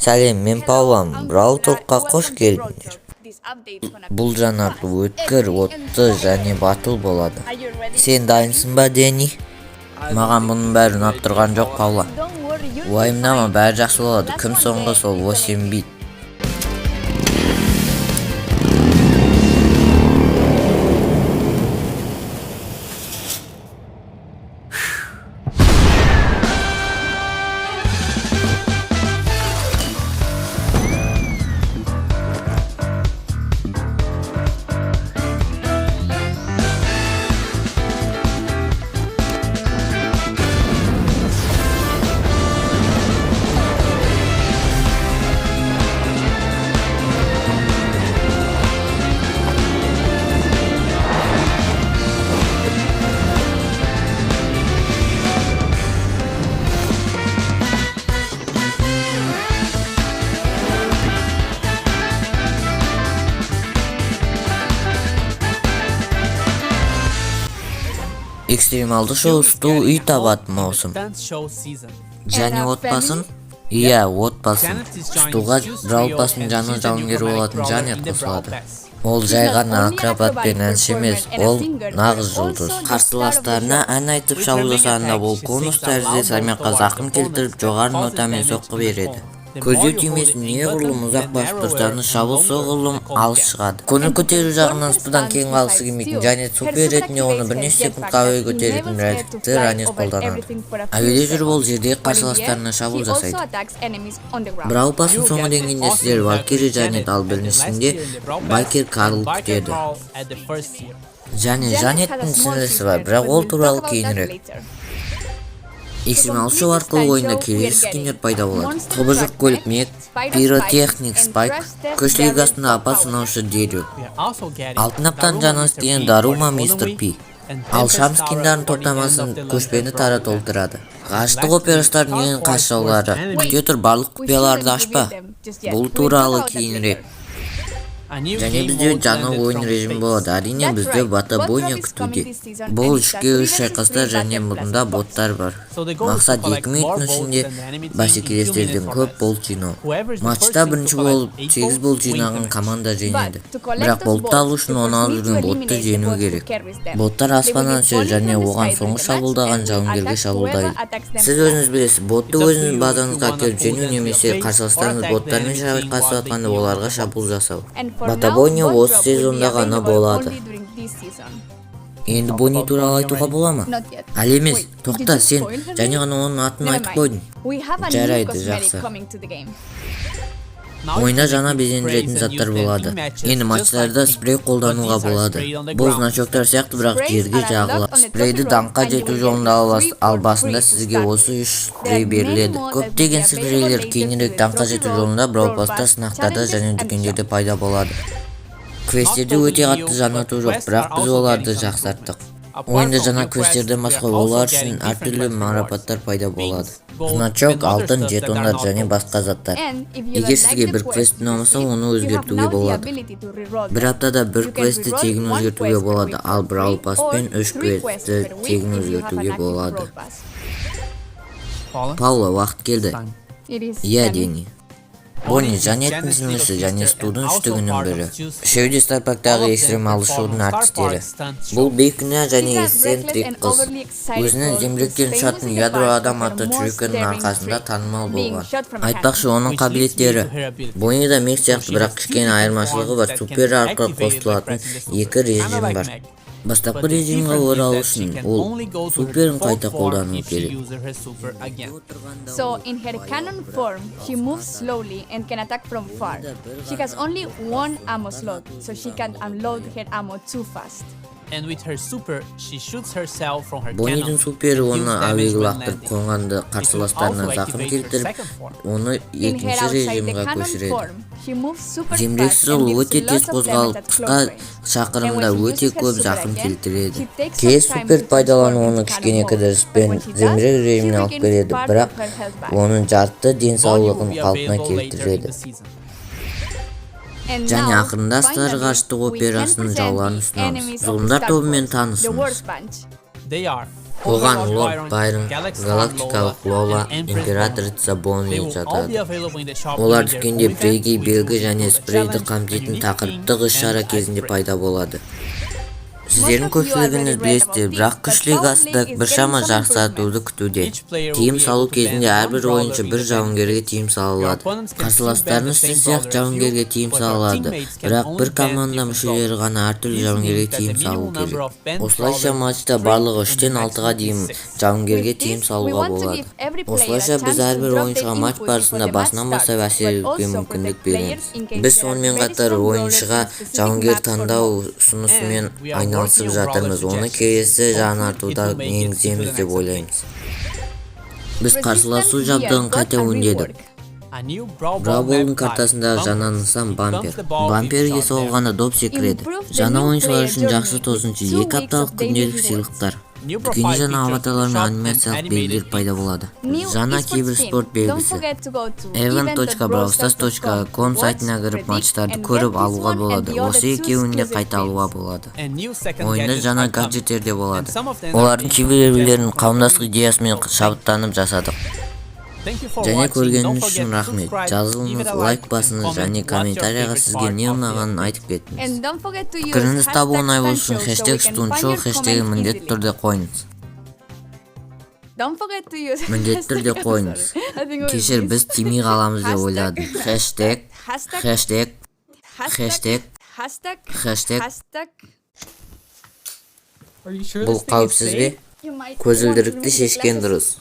Сәлем, мен Пауламын. Brawl Talkқа қош келдіңдер. Бұл жаңарту өткір, отты және батыл болады. Сен дайынсың ба, Дэнни? Маған бұның бәрі ұнап тұрған жоқ, Паула. Уайымдама, бәрі жақсы болады. Кім соңғы, сол 8 бит. Экстремалды шоу Сту үй табатын маусым. Және отбасын? Иә, отбасын. Стуға Brawl Pass'ың жаңа жауынгері болатын Джанет қосылады. Ол жай ғана акробат пен әнші емес, ол нағыз жұлдыз. Қарсыластарына ән айтып шабуыл жасағанда, ол конус тәрізді салмаққа зақым келтіріп, жоғары нотамен соққы береді. Көздеу түймесін неғұрлым ұзақ басып тұрсаңыз, шабуыл соғұрлым алыс шығады. Көңіл көтеру жағынан Студан кем қалғысы келмейтін Джанет супер ретінде оны бірнеше секундқа әуеге көтеретін рәдікті ранец қолданады. Әуеде жүріп, ол жердегі қарсыластарына шабуыл жасайды. Brawl Pass'ың соңғы деңгейінде сіздер Валькирия Джанет, ал біріншісінде Байкер Карл күтеді. Және Джанеттің сіңлісі бар, бірақ ол туралы кейінірек. Экстремалды шоу арқылы ойында келесі скиндер пайда болады: құбыжық көлік Мег, пиротехник Спайк, Күш лигасында апат сынаушы Дэрил, алтын аптаның жаңа скині Дарума Мистер Пи. Ал шам скиндарын топтамасын Көшпенді Тара толтырады. Ғарыштық операсының ең қас жаулары. Күте тұр, барлық құпияларды ашпа. Бұл туралы кейінірек. Және бізде жаңа ойын режимі болады. Әрине, бізді Ботобойня күтуде. Бұл 3-ке 3 шайқастар және мұнда боттар бар. Мақсат — 2 минуттың ішінде бәсекелестерден көп болт жинау. Матчта бірінші болып 8 болт жинаған команда жеңеді. Бірақ болтты алу үшін оны алып жүрген ботты жеңу керек. Боттар аспаннан түседі және оған соңғы шабуылдаған жауынгерге шабуылдайды. Сіз өзіңіз білесіз, ботты өзіңіз базаңызға әкеліп жеңу немесе қарсыластарыңыз боттармен шайқасып жатқанда оларға шабуыл жасау. Ботобойня осы сезонда ғана болады. Енді Бонни туралы айтуға бола ма? Әлі емес. Тоқта, сен және ғана оның атын айтып қойдың. Жарайды, жақсы. Ойында жаңа безендіретін заттар болады. Енді матчтарда спрей қолдануға болады. Бұл значоктар сияқты, бірақ жерге жағылады. Спрейді даңққа жету жолында аласыз, ал басында сізге осы үш спрей беріледі. Көптеген спрейлер кейінірек даңққа жету жолында, Brawl Pass'та, сынақтарда және дүкендерде пайда болады. Квесттерде өте қатты жаңарту жоқ, бірақ біз оларды жақсарттық. Ойында жаңа квесттерден басқа, олар үшін әртүрлі марапаттар пайда болады: значок, алтын жетондар және басқа заттар. Егер сізге бір квест ұнамаса, оны өзгертуге болады. Бір аптада бір квестті тегін өзгертуге болады, ал Brawl Passпен үш квестті тегін өзгертуге болады. Паула, уақыт келді. Иә, Дени. Бонни — Джанеттің сіңлісі және Студың үштігінің бірі. Үшеуі де Старпарктағы экстремалды шоудың әртістері. Бұл бейкүнә және эксцентрик қыз. Өзінің зеңбіректен ұшатын ядро адам атты трюкінің арқасында танымал болған. Айтпақшы, оның қабілеттері. Бонни да Мег сияқты, бірақ кішкене айырмашылығы бар. Супер арқылы қосылатын екі режим бар. Бастапқы режимге оралу үшін ол суперін қайта қолдану керек. So in her cannon form, she moves slowly and can attack from far. She has only one ammo slot, so she can't unload her ammo too fast. And with her super, she shoots herself from her Боннидің cannon. Супері оны әуеге лақтырып, қонғанды қарсыластарына зақым келтіріп, оны In her екінші outside the режимға cannon көшіреді. form, she moves super fast Зеңбірексіз and ол deals өте тез lots of damage қозғалып, at қысқа close range. And шақырымда when she өте uses her көп super зақым again, келтіреді. she takes Кез some time супер to пайдалану transform оны into кішкене cannon mode. кідіріспен But when she does, зеңбірек she режиміне алып regains келеді, part бірақ of her health back. оның жарты Bonnie will денсаулығын be қалпына available later in келтіреді. the season. And Және now, ақырында Стар finally, ғарыштық we can операсының present жауларын the ұсынамыз. enemies of Зұлымдар Star тобымен Force, the танысыңыз. Worst Bunch. They are Оған Лорд Байрон, Галактикалық Лола, Императрица Бонни жатады. Олар дүкенде бірегей белгі және спрейді қамтитын тақырыптық іс-шара кезінде пайда болады. Сіздердің көпшілігіңіз білесіздер, бірақ Күш лигасы да біршама жақсартуды күтуде. Тыйым салу кезінде әрбір ойыншы бір жауынгерге тыйым сала алады. Қарсыластарыңыз сіз сияқты жауынгерге тыйым сала алады, бірақ бір команда мүшелері ғана әртүрлі жауынгерге тыйым салу керек. Осылайша, матчта барлығы 3-тен 6-ға дейін жауынгерге тыйым салуға болады. Осылайша, біз әрбір ойыншыға матч барысында басынан бастап әсер етуге мүмкіндік береміз. Біз сонымен қатар ойыншыға жауынгер таңдау ұсынысымен айналысып жатырмыз, оны келесі жаңартуда енгіземіз деп ойлаймыз. Біз қарсыласу жабдығын қайта өңдедік. Бравл Болдың картасындағы жаңа нысан — бампер. Бамперге соғылғанда доп секіреді. Жаңа ойыншылар үшін жақсы тосынсый: 2 апталық күнделік сыйлықтар. Дүкенде жаңа аватарлар мен анимациялық белгілер пайда болады. Жаңа киберспорт белгісі. event.brawlstars.com сайтына кіріп, матчтарды көріп алуға болады. Осы екеуін де қайта алуға болады. Ойында жаңа гаджеттер де болады. Олардың кейбіреулерін қауымдастық идеясымен шабыттанып жасадық. Және көргеніңіз үшін рахмет. Жазылыңыз, лайк басыңыз және комментарияға сізге не ұнағанын айтып кетіңіз. Пікіріңізді табу оңай болу үшін #СтунШоу хэштегін міндетті түрде қойыңыз. Міндетті түрде қойыңыз. Кешір, біз тимей қаламыз деп ойладым. Хэштег, хэштег, хэштег, хэштег. Бұл қауіпсіз бе? Көзілдірікті шешкен дұрыс.